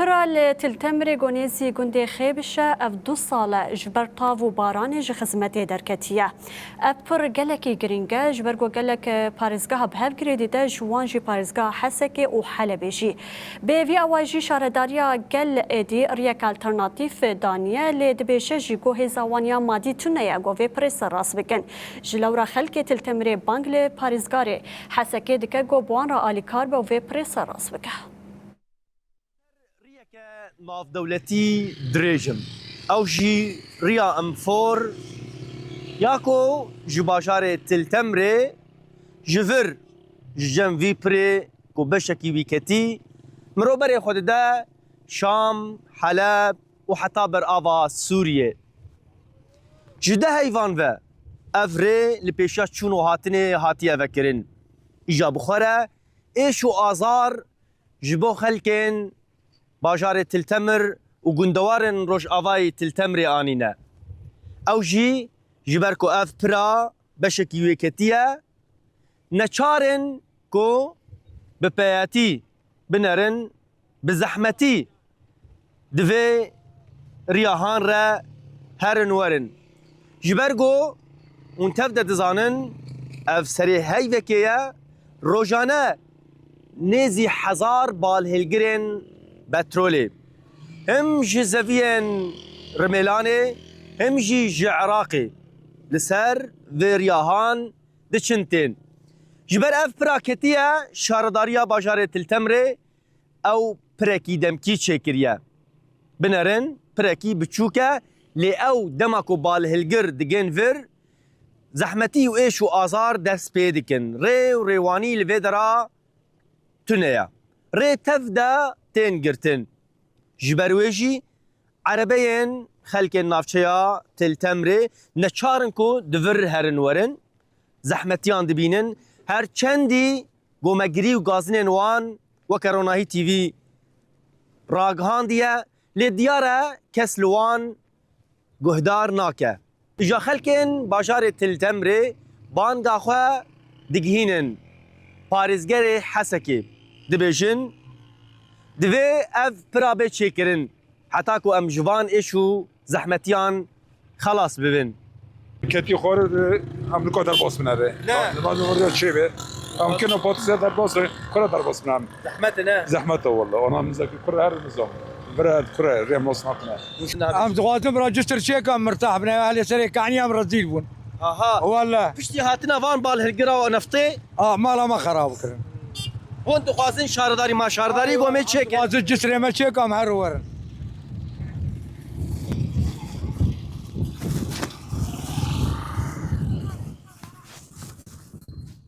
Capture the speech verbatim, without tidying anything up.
Pira li Til Temirê ku nêzî gundê Xêbiş e, ev du sal e ji ber tav û baranê ji xizmetê derketiye. Ev pir gelekî girîng e, ji ber ku gelek parêzgeha bi hev girê dide, ji wan jî parêzgeha Hesekê û Helebê jî. Bi vî awayî jî şaredariya gel êdî riyek alternatîf daniye, lê dibêje jî ku hêza wan ya madî tune ye ku vê pirê serrast bikin. Ji lewra xelkê Til Temirê bang li parêzgarê Hesekê dike ku bi wan re alîkar be û vê pirê serrast bike. Riyeke navdewletî dirêj in. Ew jî riya M for ya ku ji bajarê Til Temirê ji vir, ji cem vî pirê ku beşekî wî ketî, miroberê xwe dide Şam, Heleb û heta ber ava Sûriyê. Ji deh heyvan ve ev rê li pêşiya çûn û hatinê hatiye vekirin. Îja bi xwe re êş û azar ji bo xelkên bajarê Til Temir û gundewarên rojavayî Til Temirê anîne. Ew jî ji ber ku ev pira beşekî wê ketî ye, neçar in ku bi peyetî binerin, bi zehmetî di vê riya han re herin werin. Ji ber ku hûn tev de dizanin, ev serê heyvekê ye, rojane nêzî hezar balhêlgirên petrolê, him ji zeviyên Rimêlanê, him jî ji Iraqê li ser vê riya han diçin tên. Ji ber ev pira ketiye şaredariya bajarê Til Temrê, ew pirekî demkî çêkiriye. Binerin, pirekî biçûk e, lê ew dema ku balhilgir digên vir, zehmetî û êş û azar dest pê dikin. Rê û rêwanî li vê dera tune ye. Rê tev de tên girtin. Ji ber wê jî erebeyên xelkên navçeya Til Temrê neçar in ku di vir herin werin, zehmetiyan dibînin. Her çendî gomegirî û gazinên wan weke Ronahî T V ragihandiye, lê diyar e kes li wan guhdar nake. Îja xelkên bajarê Til Temrê banga xwe digihînin parêzgerê Hesekê. Dibêjin, divê ev pira bê çêkirin, heta ku em ji van êş û zehmetiyan xelas bibin. Ketî xwarin, em li ka derbas bine rê. Ne. Li van oraya çê be. Em kino patise derbas be. Kura derbas bine em. Zehmet e, ne? Zehmet e walla. Ona mizaki kura her nizam. Bira kura rê em nas nakine. Em dixwazin bira cistir çêka mirtah bine. Ehlê serê kanî em rezîl bûn. Aha. Walla. Piştî hatina van balhilgira û neftê. A, mala me xerab kirin. Hûn dixwazin şaredarî ma şaredarî gomê çêkin. Dixwazin cisrê me çêka em her werin.